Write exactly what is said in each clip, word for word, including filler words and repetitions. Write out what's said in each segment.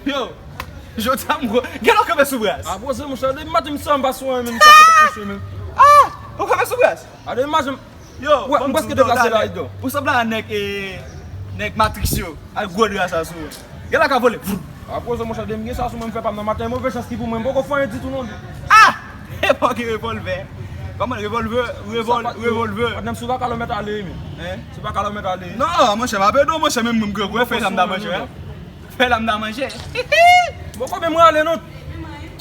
Yo, jodi a m gwo. Gen lè w kanpe sou bras. A poze, monchè, depi maten m sanba sou an, men m sa fè tèt monchè, men. Ah! Ou kanpe sou bras? A depi maten m. Yo, wè, m prèske deplase la, Ido. Ou sanble a nèg, e, nèg Matrix yo, ak gwo dra sa sou ou. Gen lè ka vole. A poze, monchè, depi m gen sa sou mwen, m fè pa m nan maten, move chans ki pou mwen, m poko fè anyen ditou non. Ah! E pa ki revòlvè. Kòman revòlvè, revòl-, revòlvè. Patnè m, si w pa ka lòmèt ale, men. Hein? Si w pa ka lòmèt ale. Non, monchè, m ap ede w, monchè, menm mwen m gwo, fè sa m ta manje, hein? Fè la m nan manje. Poko menm rale non.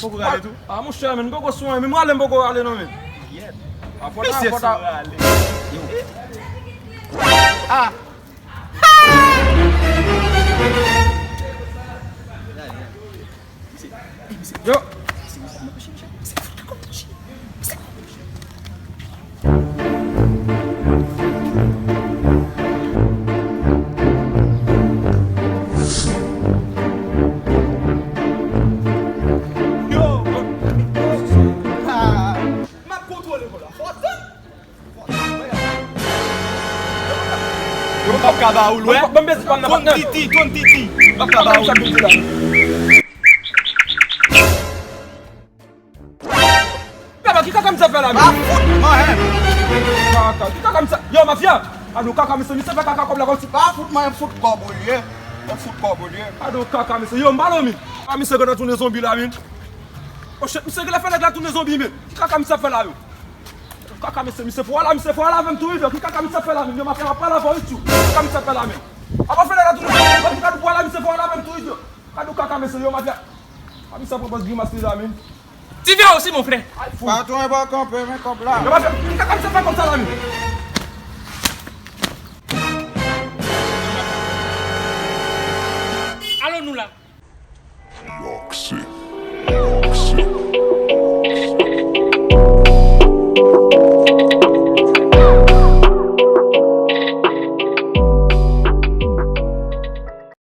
Poko rale tou? Ah, monchè, men poko swen, men rale m poko rale non, men. Yèt. Ah, fò ta, mesye fò ta sou rale. Ah. Yo. Yo! Ha! M ap kontwole kò la. Fò tann! Yo, m p ap ka ba ou l, wè. Bon, bon, bon, bon, bon, bon. Ton titi, ton titi. M p ap ka ba ou l. Gade ki kaka misye fè la, men. Pa fout mwen. Kaka, ki kaka misye. Yo, mafya. Gade kaka misye, misye fè kaka kòb la kòmsi. Pa fout mwen, fout kòb ou ye. Mwen fout kòb ou ye. Gade kaka misye. Yo, m ba l, men. A, misye gentan tounen zonbi la, men. Oh shit, misye genlè fè nèg la tounen zonbi, men. Ki kaka misye fè la, yo? Kaka misye, misye fò la, misye fò la avè m tou, wi, men. Ki kaka misye fè la, men? Yo, mafya, m ap pale avè w, wi, tchou. Ki kaka misye fè la, men? Apa fè nèg la tounen zonbi, men. Ki kaka fò la, misye fò la avè m tou, wi, yo. Gade kaka misye, yo, mafya. A, misye pran pòz grimas li la, men. Ti vè osi, mon frè. Ay, fou. Patwon pa kanpe, men kòb la. Yo, mafya, ki kaka misye fè kòb sa la, men? Alon nou la. Yoxi.